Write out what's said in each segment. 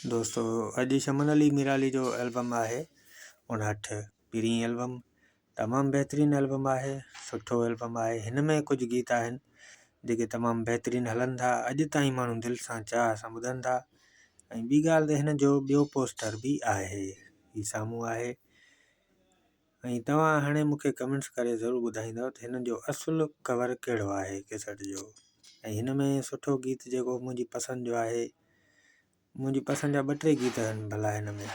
دوستو اڄ شمن علي ميرالي جو البم آهي 59 پھرين البم تمام بهترين البم آهي سٺو البم آهي هن ۾ ڪجهه گيت آهن جيڪي تمام بهترين هلن ٿا اڄ تائين ماڻهو دل سان چاهه سان ٻڌن ٿا ۽ ٻي ڳالهه ته هن جو ٻيو پوسٽر به آهي هي سامهون آهي ۽ توهان هاڻي مون کي ڪمينٽس ڪري ضرور ٻڌائيندؤ ته هن جو اصل ڪور ڪهڙو آهي ڪيسٽ جو ۽ هن ۾ سٺو گيت جيڪو منهنجي پسند جو آهي منهنجي پسند جا ٻه ٽي گيت آهن ڀلا هن ۾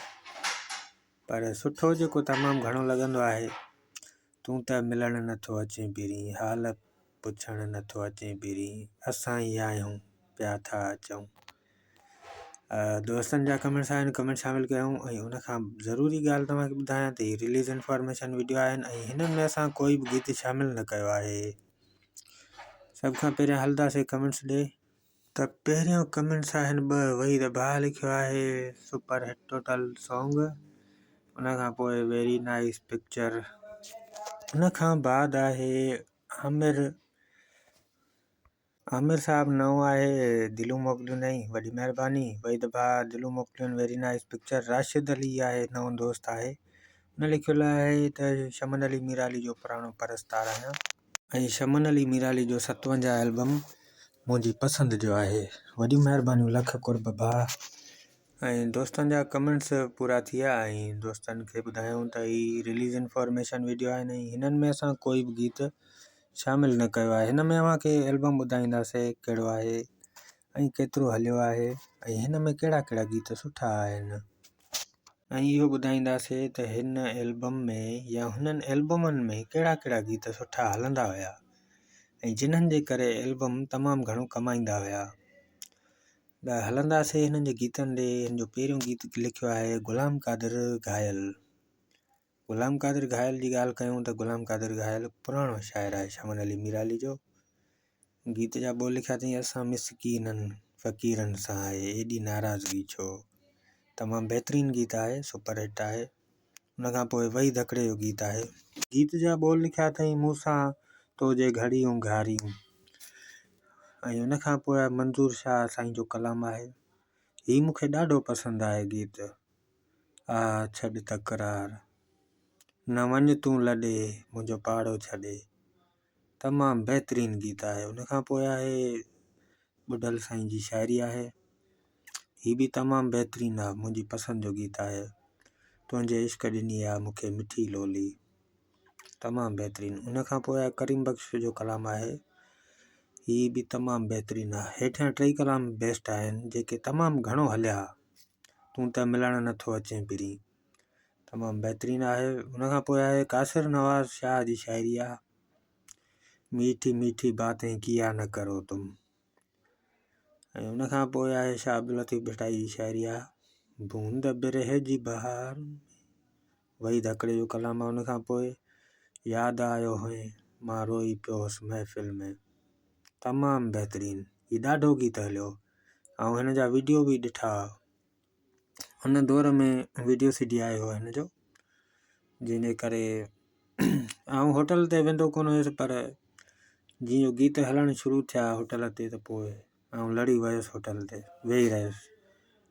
پر سٺو جيڪو تمام گهڻو لڳندو آهي تون ته ملڻ نٿو اچين پرين حال پڇڻ نٿو اچين پرين اسان ئي آهيون پيا ٿا اچون دوستن جا ڪمينٽس آهن ڪمينٽ شامل ڪيون ۽ ان کان ضروري ڳالهه توهان کي ٻڌايان ته هي رليز انفارميشن ويڊيو آهن ۽ هنن ۾ اسان ڪوئي به گيت شامل نه ڪيو آهي سڀ کان پهريان هلنداسي ڪمينٽس ڏي ته پهريون ڪمينٽس آهن ٻه وحيد ڀاء لکيو آهي سپر هٽ ٽوٽل سانگ ان کان پوء ويري نائس پڪچر ان کان بعد آهي عامر عامر صاحب نئون آهي دلون موڪليون اٿئي وڏي مهرباني وحيد ڀاء دلون موڪليون very nice picture Rashid Ali آهي نئون دوست آهي ان لکيل آهي ته شمن علي ميرالي جو پراڻو پرستار آهيان ۽ شمن علي ميرالي جو 57 البم منهنجي پسند جو آهي وڏيون مهربانيون لک قرب ڀاء. ۽ دوستن جا ڪمينٽس پورا ٿي ويا ۽ دوستن کي ٻڌايون ته هي رليز انفارميشن ويڊيو آهن ۽ هنن ۾ اسان ڪوئي به گيت شامل نه ڪيو آهي هن ۾ اوهان کي البم ٻڌائينداسي ڪهڙو آهي ۽ ڪيترو هليو آهي ۽ هن ۾ ڪهڙا ڪهڙا گيت سٺا آهن ۽ اهو ٻڌائينداسي ته هن البم ۾ يا هنن البمن ۾ ڪهڙا ڪهڙا گيت سٺا هلندا هيا ۽ جنھن جي ڪري البم تمام گهڻو ڪمائيندا هيا ته هلنداسي هنن جي گيتن ڏي هن جو پهريون گيت لکيو آهي غلام قادر گهايل غلام قادر گهايل جي ڳالهه ڪيون ته غلام قادر گهايل پراڻو شاعر آهي شمن علي ميرالي جو گيت جا ٻول لکيا اٿئي اسان مسڪينن فقيرن سان آهي ايڏي ناراضگي ڇو تمام بهترين گيت آهي سپر هٽ آهي ان کان پوء وئي ڌڪڙي جو گيت آهي. گيت جا ٻول لکيا اٿئي مون سان تو جي گهڙيون گهاريون ۽ ان کان پوء منظور شاهه سائين جو ڪلام آهي هي مون کي ڏاڍو پسند آهي گيت آ ڇڏ تڪرار نه وڃ تون لڏي منهنجو پاڙو ڇڏي تمام بهترين گيت آهي ان کان پوء آهي ٻڍل سائين جي شاعري آهي هي به تمام بهترين آ منهنجي پسند جو گيت آهي تنهنجي عشق ڏني آ مونکي مٺي لولي تمام بهترين ان کان پوء آهي ڪريم بخش جو ڪلام آهي هي به تمام بهترين آ هيٺيان ٽئي ڪلام بيسٽ آهن جيڪي تمام گهڻو هليا تون ته ملڻ نٿو اچين پرين تمام بهترين آهي ان کان پوء آهي قاصر نواز شاهه جي شاعري آ ميٺي ميٺي باتين ڪيا نه ڪرو تم ۽ ان کان پوء آهي شاهه عبداللطيف ڀٽائي جي شاعري آ بوند برهه جي بهار وحيد هڪڙي جو ڪلام آ ان کان پوء ياد آيو هئين مان روئي پيو هوس محفل ۾ تمام بهترين هي ڏاڍو گيت هليو آئون هن جا ويڊيو به ڏٺا ان دور ۾ ويڊيو سي ڊي آيو هو هن جو جنهن جي ڪري آئون هوٽل تي ويندو ڪونه هيس پر جيئن جو گيت هلڻ شروع ٿيا هوٽل تي ته پوء آئون لڙي ويس هوٽل تي ويهي رهيس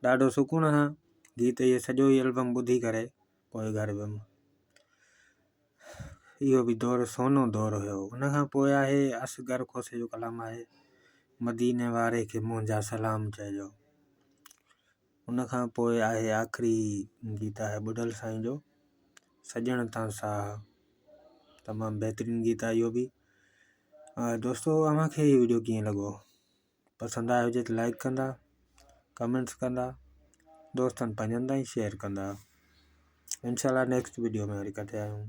ڏاڍو سڪون سان گيت اهي سڄو ئي البم ٻڌي ڪري پوء گهر ويم اهو به دور سونو دور هيو ان کان پوء آهي اصغر کوسي جو ڪلام آهي مديني واري کي منهنجا سلام چئجو ان کان پوء آهي آخري گيت آهي ٻڍل سائين جو سڄڻ تان ساهه تمام بهترين گيت آهي اهو به دوستو اوهان کي هي ويڊيو ڪيئن لڳو پسند آيو هجي ته لائڪ ڪندا ڪمينٽس ڪندا دوستن پنهنجن تائين شيئر ڪندا انشاء الله نيڪسٽ ويڊيو ۾ وري ڪٺي آهيون.